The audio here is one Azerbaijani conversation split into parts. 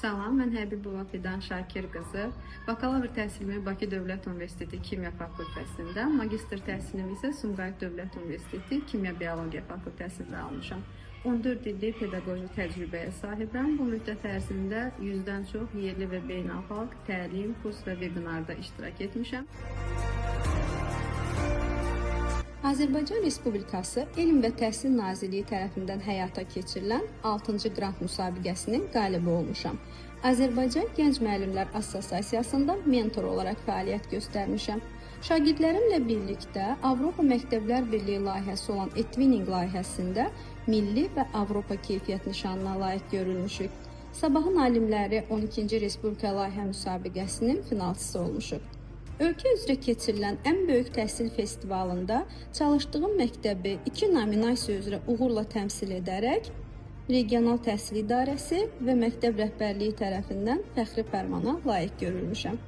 Salam, mən Həbibova Fidan Şakir qızı. Bakalavr təhsilimi Bakı Dövlət Universiteti Kimya fakültəsində, magistr təhsilimi isə Sumqayıt Dövlət Universiteti Kimya Biologiya fakültəsində almışam. 14 illik pedaqoji təcrübəyə sahibəm. Bu müddət ərzində 100-dən çox yerli və beynəlxalq təlim, kurs və vebinarda iştirak etmişəm. Azərbaycan Respublikası Elm və Təhsil Nazirliyi tərəfindən həyata keçirilən 6-cı qrant müsabiqəsinin qalibi olmuşam. Azərbaycan Gənc Müəllimlər Assosiasiyasında mentor olaraq fəaliyyət göstərmişəm. Şagirdlərimlə birlikdə Avropa Məktəblər Birliyi layihəsi olan eTwinning layihəsində milli və Avropa keyfiyyət nişanına layiq görülmüşük. Sabahın alimləri 12-ci Respublika layihə müsabiqəsinin finalçısı olmuşuq. Ölkə üzrə keçirilən ən böyük təhsil festivalında çalışdığım məktəbi 2 nominasiya üzrə uğurla təmsil edərək Regional Təhsil İdarəsi və məktəb rəhbərliyi tərəfindən fəxri fərmana layiq görülmüşəm.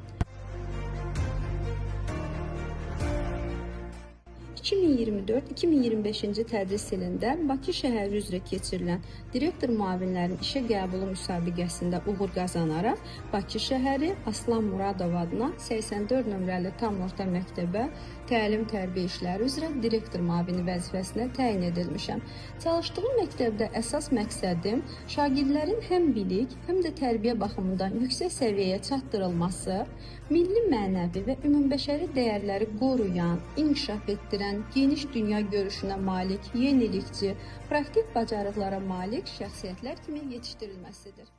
2024-2025-ci tədris ilində Bakı şəhəri üzrə keçirilən direktor müavinlərinin işə qəbulu müsabiqəsində uğur qazanaraq Bakı şəhəri Aslan Muradov adına 84 nömrəli tam orta məktəbə təlim-tərbiyə işləri üzrə direktor müavini vəzifəsinə təyin edilmişəm. Çalışdığım məktəbdə əsas məqsədim şagirdlərin həm bilik, həm də tərbiyə baxımından yüksək səviyyəyə çatdırılması, milli, mənəvi və ümumbəşəri dəyərləri qoruyan, inkişaf etdirən, geniş dünya görüşünə malik, yenilikçi, praktik bacarıqlara malik şəxsiyyətlər kimi yetişdirilməsidir.